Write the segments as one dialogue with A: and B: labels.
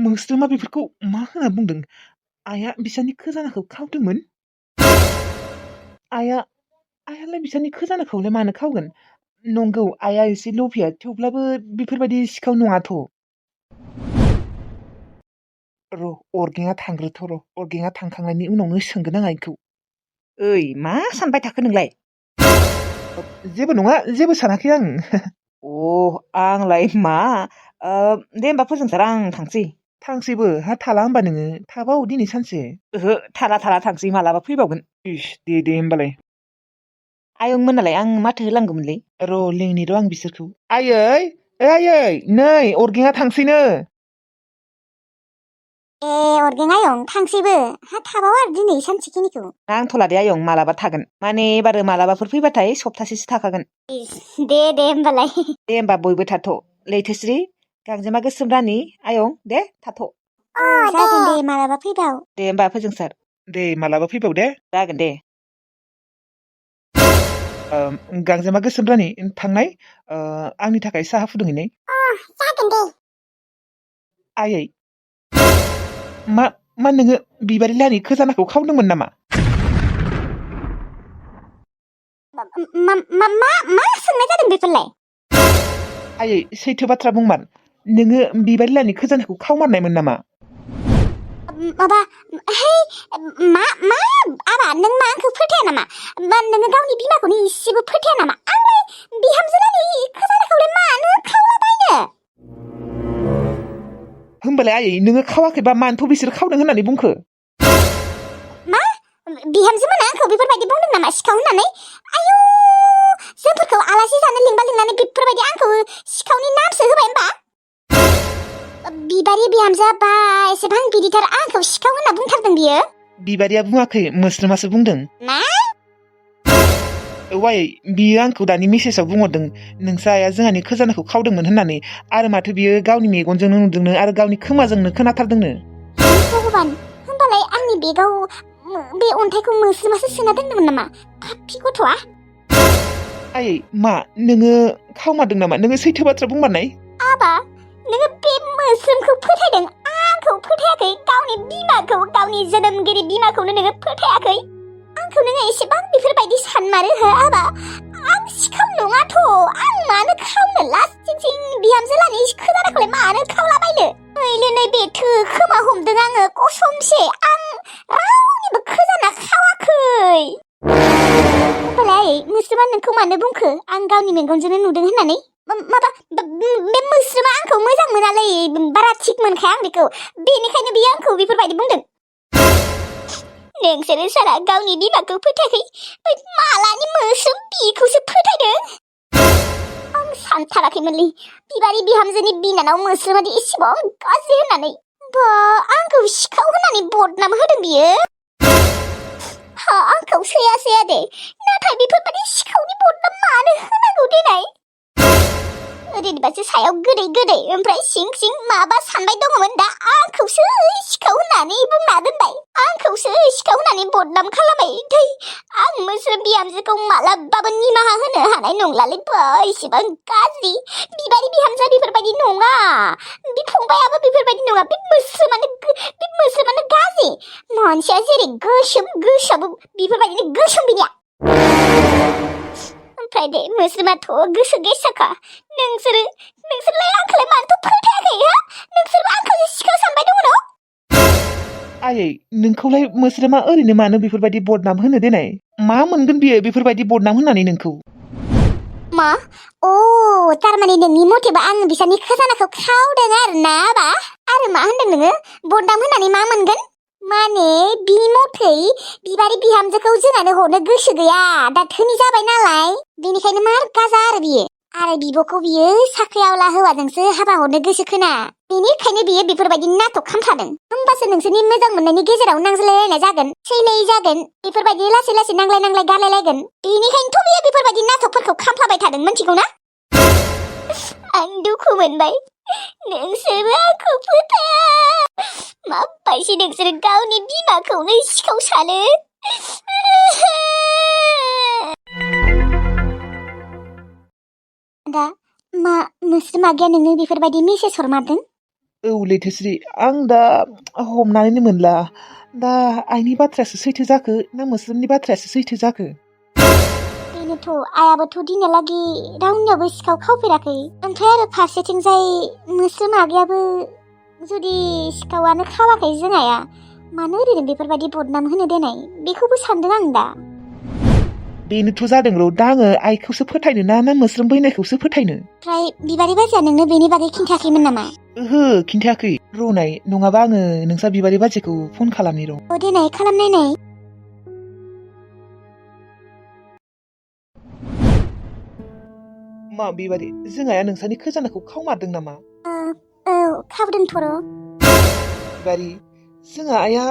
A: मोस्रोमा बेफोरखौ मा होनना बुंदों? आइया बिसानि खोजानाखौ खावदोंमोन? आइयालाय बिसानि खोजानाखौलाय मानो खावगोन? नंगौ आइया एसे लभिया, थेवब्लाबो बेफोरबायदि सिखाव नङाथ'। अरगेंआ थांग्रोथ' अरगेंआ थांखांनायनि उनावनो सोंगोन आं आइखौ। ओइ मा सानबाय थाखो नोंलाय? जेबो नङा, जेबो सानाखै आं। आंलाय मा? दे होमबा फोजोंसार, आं थांसै। थांसैबो हा थाला होमबा नोङो? थाबाव दिनै सानसे? ओहो थाला थांसै, मालाबा फैबावगोन। दे होमबालाय। आयं मोनालाय आं माथो होलांगौमोनलै? लेंनि आं बिसोरखौ। आयै नै अरगेंआ थांसैनो।
B: अरगें आयं थांसैबो, हा थाबाव आरो दिनै सानसेखिनिखौ?
A: नांथ'ला दे आयं, मालाबा थागोन। माने एबारो मालाबाफोर फैबाथाय सप्तासेसो थाखागोन।
B: दे होमबालाय।
A: दे होमबा बयबो थाथ'। लैथोस्रि, गांजेमा गोसोम रानि, आयं दे थाथ'।
B: जागोन दे, मालाबा फैबाव।
A: दे होमबा फोजोंसार। दे मालाबा फैबाव दे। जागोन दे। गांजेमा गोसोम रानि थांनाय, आंनि थाखाय साहा फुदुंहैनाय।
B: जागोन दे।
A: आयै मा नोङो बिबारि लानि खोजानाखौ खावदोंमोन नामा?
B: मा सोंनाय जादों बेफोरलाय?
A: आयै सैथो बाथ्रा बुंमार, नोङो बिबारि लानि खोजानाखौ खावमारनायमोन नामा?
B: माबा मा आबा, नों मा आंखौ फोथाया नामा? नोङो गावनि बिमाखौनो इसेबो फोथाया नामा? आंलाय बिहामजोलानि खोजानाखौलाय मानो खावलाबायनो?
A: होमबालाय आयै नोङो खावाखैबा मानोथ' बिसोर खावदों होननानै बुंखो?
B: मा? बिहामजो मोना आंखौ बेफोरबायदि बुंदों नामा सिखाव होननानै? आयु, जोंफोरखौ आलासि जानो लिंनानै बेफोरबायदि आंखौ सिखावनि नामसो होबाय होमबा? बिबारि बिहामजोआ बा एसेबां गिदिरथार, आंखौ सिखाव होनना बुंथारदों बियो?
A: बिबारिया बुङाखै, मोस्रोमासो बुंदों।
B: मा?
A: आयै बियो आंखौ दानि मेसेजाव बुंहरदों, नोंसा आइया जोंहानि खोजानाखौ खावदोंमोन होननानै, आरो माथो बियो गावनि मेगनजोंनो नुदोंनो आरो गावनि खोमाजोंनो खोनाथारदोंनो।
B: भगबान, होमबालाय आंनि बेगाव बे अन्थाइखौ मोस्रोमासो सोना दोनदोंमोन नामा? पापि गथ'आ।
A: आयै मा नोङो खावमारदों नामा? नोङो सैथो बाथ्रा बुंमारनाय।
B: आबा, नोङो बे मोस्रोमखौ फोथायदों, आंखौ फोथायाखै। गावनि बिमाखौ, गावनि जोनोमगिरि बिमाखौनो नोङो फोथायाखै। आंखौ नोङो एसेबां बेफोरबायदि सानमारो हो आबा? आं सिखाव नङाथ', आं मानो खावनो? लास्टिंसिं बिहामजो लानि खोजानाखौलाय मानो खावलाबायनो? नैलै नैबेथो खोमा हमदों आङो, कसमसे आं रावनिबो खोजाना खावाखै। होमबालाय मोस्रोमा नोंखौ मानो बुंखो आं गावनि मेगनजोंनो नुदों होननानै? माबा बे मोस्रोमा आंखौ मोजां मोनालै, बारा थिग मोनखाया आं बेखौ, बेनिखायनो बियो आंखौ बेफोरबायदि बुंदों। नोंसोरो सारा गावनि बिमाखौ फोथायाखै, मालानि मोस्रोम बिखौसो फोथायदों। आं सानथाराखैमोनलै बिबारि बिहामजोनि बिनानाव मोस्रोमादि एसेबां गाज्रि होननानै। बा आंखौ सिखाव होननानै बदनाम होदों बियो। आंखौ सैया दे, नाथाय बेफोरबायदि सिखावनि बदनाम मानो होनांगौ देनाय? ओरैनोबासो सायाव गोदै, ओमफ्राय सिं माबा सानबाय दङमोन दा आंखौसो सिखाव होननानै बुंना दोनबाय, आंखौसो सिखाव होननानै बदनाम खालामबाय। थै, आं मोस्रोम बिहामजोखौ मालाबाबो निमाहा होनो हानाय नंलालै, इसेबां गाज्रि। बिबारि बिहामजोआ बेफोरबायदि नङा, बे फंबायाबो बेफोरबायदि नङा, बे मोस्रोमानो गाज्रि। मानसिया जेरै गोसोम, गोसोआबो बेफोरबायदिनो गोसोम बिनिया। ओमफ्राय दे मोस्रोमाथ' गोसो गेसाखा। नोंसोरलाय आंखौलाय मानोथ' फोथायाखै हो? नोंसोरबो आंखौ सिखाव सानबाय दङ न'?
A: आयै नोंखौलाय मोस्रोमा ओरैनो मानो बेफोरबायदि बदनाम होनो देनाय? मा मोनगोन बियो बेफोरबायदि बदनाम होनानै नोंखौ?
B: मा? थारमाने नोंनि मथेबा आं बिसोरनि खोजानाखौ खावदों आरो ना आबा? आरो मा होनदों नोङो? बदनाम होनानै मा मोनगोन? माने बिनि मथै बिबारि बिहामजोखौ जोंहानो हरनो गोसो गैया, दा धोनि जाबाय नालाय, बेनिखायनो मार गाजा आरो बियो। आरो बिब'खौ बियो साख्रिआवला हौवाजोंसो हाबा हरनो गोसो खोना, बेनिखायनो बियो बेफोरबायदि नाटक खालामखादों। होमबासो नोंसोरनि मोजां मोननायनि गेजेराव नांज्लायलायनाय जागोन, सैलायै जागोन, बेफोरबायदि लासै नांलाय गारलायलायगोन। बेनिखायनोथ' बियो बेफोरबायदि नाटकफोरखौ खालामफ्लाबाय थादों, मिथिगौ ना? आं दुखु मोनबाय, नोंसोरबो आंखौ फोथाया। माबायदि नोंसोर गावनि बिमाखौनो सिखाव सानो? दा मा मोस्रोम आगैया नोंनो बेफोरबायदि मेसेज हरमारदों?
A: औ लैथोश्री आं दा हमनानैनो मोनला दा आइनि बाथ्रायासो सैथो जाखो ना मोस्रोमनि बाथ्रायासो सैथो जाखो।
B: बेनोथ' आइयाबोथ' दिनैहालागि रावनियावबो सिखाव खावफेराखै ओमफ्राय आरो फारसेथिंजाय मोस्रोम आगैयाबो जुदि सिखावानो खावाखै जों आइया मानो ओरैनो बेफोरबायदि बदनाम होनो देनाय बेखौबो सानदों आं दा।
A: बेनोथ' जादों र' दा आङो आइखौसो फोथायनो ना मोस्रोम बैनायखौसो फोथायनो।
B: ओमफ्राय बिबारि बाजैया नोंनो बेनि बागै खिन्थायाखैमोन नामा?
A: ओहो खिन्थायाखै र'नाय नङाबा आङो नोंसा बिबारि बाजैखौ फन खालामनि र'।
B: अ देनाय खालामनायनाय।
A: मा बिबारि जों आइया नोंसानि खोजानाखौ खावमारदों नामा?
B: औ खावदोंथ' र'।
A: बिबारि जोंहा आइया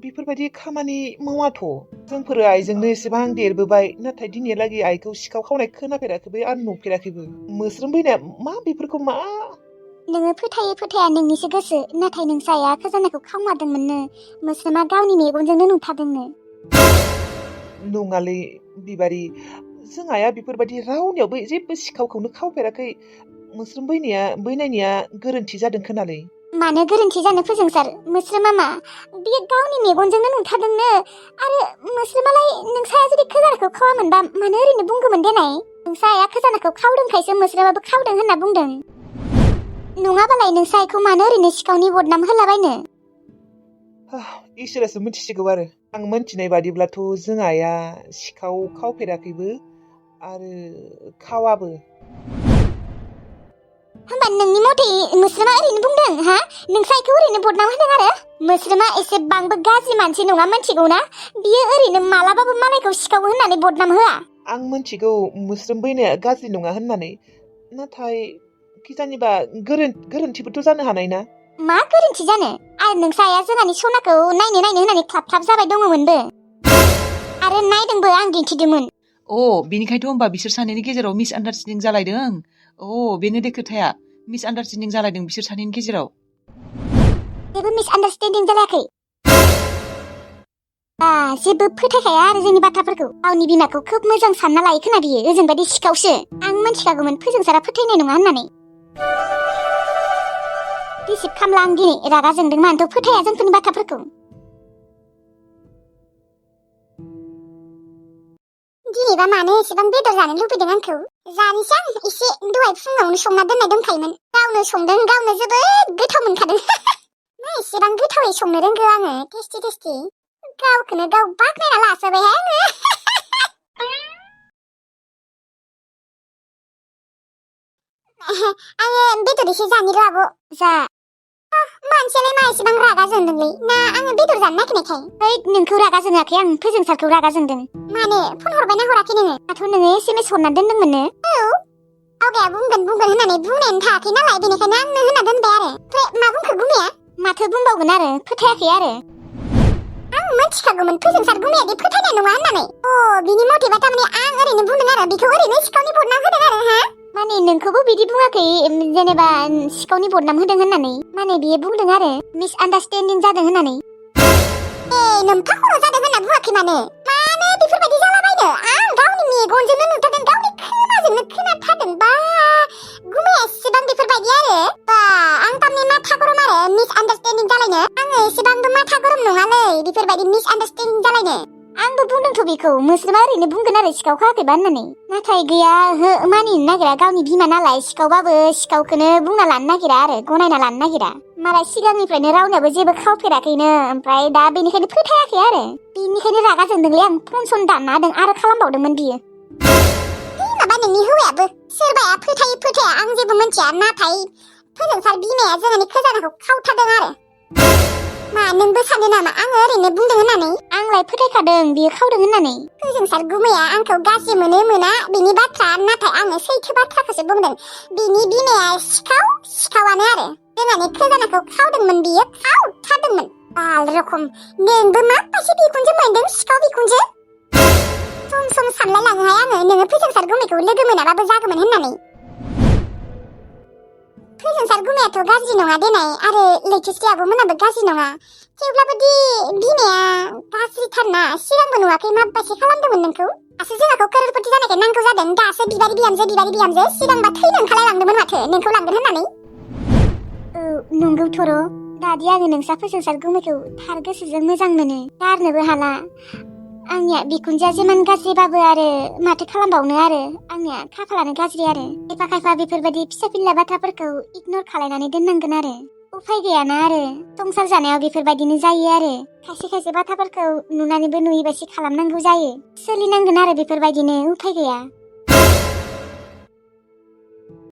A: बेफोरबायदि खामानि मावाथ'। जोंफोरो आइजोंनो एसेबां देरबोबाय नाथाय दिनैहालागि आइखौ सिखाव खावनाय खोनाफेराखैबो आरो नुफेराखैबो। मोस्रोम बैनाया मा बेफोरखौ मा?
B: नोङो फोथायो फोथाया नोंनिसो गोसो नाथाय नोंसा आइया खोजानाखौ खावमारदोंमोननो मोस्रोमा गावनि मेगनजोंनो नुथारदोंनो।
A: नङालै बिबारि जों आइया बेफोरबायदि रावनियावबो जेबो सिखावखौनो खावफेराखै। मोस्रोम बैनायनिया गोरोन्थि जादों खोनालै।
B: मानो गोरोन्थि जानो फोजोंसार मोस्रोमा मा बियो गावनि मेगनजोंनो नुथारदोंनो आरो मोस्रोमालाय नोंसा आइया जुदि खोजानाखौ खावामोनबा मानो ओरैनो बुंगौमोन देनाय। नोंसा आइया खोजानाखौ खावदोंखायसो मोस्रोमाबो खावदों होनना बुंदों। नङाबालाय नोंसा आइखौ मानो ओरैनो सिखावनि बदनाम होलाबायनो।
A: इसोरासो मिथिसिगौ आरो आं मोनथिनाय बादिब्लाथ' जों आइया सिखाव खावफेराखैबो आरो खावाबो।
B: होमबा नोंनि मथे मोस्रोमा ओरैनो बुंदों हा नोंसा आइखौ ओरैनो बदनाम होदों आरो मोस्रोमा एसेबांबो गाज्रि मानसि नङा मिथिगौ ना बियो ओरैनो मालाबाबो मालायखौ सिखाव होननानै बदनाम होआ।
A: आं मिथिगौ मोस्रोम बैनाया गाज्रि नङा होननानै नाथाय खिजानिबा गोरोन्थिबोथ' जानो हानाय ना।
B: मा गोरोन्थि जानो आरो नोंसा आइया जोंहानि सनाखौ नायनो होननानै थाब जाबाय दङमोनबो आरो नायदोंबो आं दिन्थिदोंमोन।
C: बेनिखायथ' होमबा बिसोर सानैनि गेजेराव मिसआन्डारस्टेन्डिं जालायदों। बेनो दे खोथाया मिसआन्डारस्टेन्डिं जालायदों बिसोर सानैनि गेजेराव।
B: जेबो मिसआन्डारस्टेन्डिं जालायाखै। जेबो फोथायखाया आरो जोंनि बाथ्राफोरखौ गावनि बिमाखौ खोब मोजां सानना लायो खोना बियो ओजों बायदि सिखावसो आं मिथिखागौमोन फोजोंसारा फोथायनाय नङा होननानै। रिसिभ खामला आं दिनै रागा जोंदों मानोथ' फोथाया जोंफोरनि बाथ्राफोरखौ। दिनैबा मानो एसेबां बेदर जानो लुबैदों आंखौ जानोसै आं एसे दहाय फुङावनो संना दोननाय दंखायोमोन गावनो संदों गावनो जोबोद गोथाव मोनखादों। मा एसेबां गोथावै संनो रोंगौ आङो टेस्टि गावखौनो गाव बाखनायना लासोबायहाय आङो बेदर एसे जानि र' आब' जा मानसियालाय मा एसेबां रागा जोंदोंलै ना आङो बेदर जानो नागिरनायखाय। ओइ नोंखौ रागा जोङाखै आं फोजोंसारखौ रागा जोंदों। मानो फन हरबायना हराखै नोङो दाथ' नोङो SMS हरना दोनदोंमोननो। औ आवगाया बुंगोन होननानै बुंनायानो थायाखै नालाय बेनिखायनो आंनो होना दोनबाय आरो ओमफ्राय मा बुंखो गुमैया माथो बुंबावगोन आरो फोथायाखै आरो आं मिथिखागौमोन फोजोंसार गुमैयादि फोथायनाय नङा होननानै। बिनि मथेबा थारमाने आं ओरैनो बुंदों आरो बिखौ ओरैनो सिखावनि बदनाम होदों आरो हा माने नोंखौबो बिदि बुङाखै जेनेबा सिखावनि बदनाम होदों होननानै माने बियो बुंदों आरो मिसआन्डारस्टेन्डिं जादों होननानै। नोम्फा खर' जादों होनना बुङाखै मानो बेफोरबायदि जालाबायनो आं गावनि मेगनजोंनो नुथारदों गावनि खोमाजोंनो खोनाथारदों बा गुमैया एसेबां बेफोरबायदि आरो बा आं थारमाने माथा गरम आरो मिसआन्डारस्टेन्डिं जालायनो आङो एसेबांबो माथा गरम नङालै बेफोरबायदि मिसआन्डारस्टेन्डिं जालायनो। आंबो बुंदोंथ' बेखौ मोस्रोमा ओरैनो बुंगोन आरो सिखाव खावाखैबा होननानै नाथाय गैया मानिनो नागिरा गावनि बिमा नालाय सिखावबाबो सिखावखौनो बुंना लानो नागिरा आरो गनायना लानो नागिरा मालाय सिगांनिफ्रायनो रावनियाबो जेबो खावफेराखैनो ओमफ्राय दा बेनिखायनो फोथायाखै आरो बेनिखायनो रागा जोंदोंलै आं फन सन दानना होदों आरो खालामबावदोंमोन बियो। माबा नोंनि हौवायाबो सोरबाया फोथाया आं जेबो मिथिया नाथाय फोजोंसार बिमाया जोंहानि खोजानाखौ खावथारदों आरो मा नोंबो सानो नामा आङो ओरैनो बुंदों होननानै आंलाय फोथायखादों बियो खावदों होननानै। फोजोंसार गुमैया आंखौ गाज्रि मोना बिनि बाथ्रा नाथाय आङो सैथो बाथ्राखौसो बुंदों बिनि बिमाया सिखावानो आरो जोंहानि खोजानाखौ खावदोंमोन बियो खावथारदोंमोन बाल रखम नोंबो माबायदि बिखुनजो मोनदों सिखाव बिखुनजो सम सानलायलाङोहाय आङो नोङो फोजोंसार गुमैखौ लोगो मोनाबाबो जागौमोन होननानै। फोजोंसार गुमैयाथ' गाज्रि नङा देनाय आरो लैथोश्री आब'मोनाबो गाज्रि नङा थेवब्लाबो बिमाया गाज्रिथारना सिगांबो नुवाखै माबायदि खालामदोंमोन नोंखौ दासो जोंहाखौ करोरपति जानायखाय नांगौ जादों दासो बिबारि बिहामजो सिगांबा थैनो ओंखारलायलांदोंमोन माथो नोंखौ लांगोन होननानै। नंगौ थर' दादि आङो नोंसा फोजोंसार गुमैखौ थार गोसोजों मोजां मोनो गारनोबो हाला आंनिया बिखुनजोआ जेमान गाज्रिबाबो आरो माथो खालामबावनो आरो आंनिया खाफालानो गाज्रि आरो खायफा बेफोरबायदि फिसा फिनला बाथ्राफोरखौ इगनर खालायनानै दोननांगोन आरो उफाय गैयाना आरो संसार जानायाव बेफोरबायदिनो जायो आरो खायसे बाथ्राफोरखौ नुनानैबो नुयैबायदि खालामनांगौ जायो सोलिनांगोन आरो बेफोरबायदिनो उफाय गैया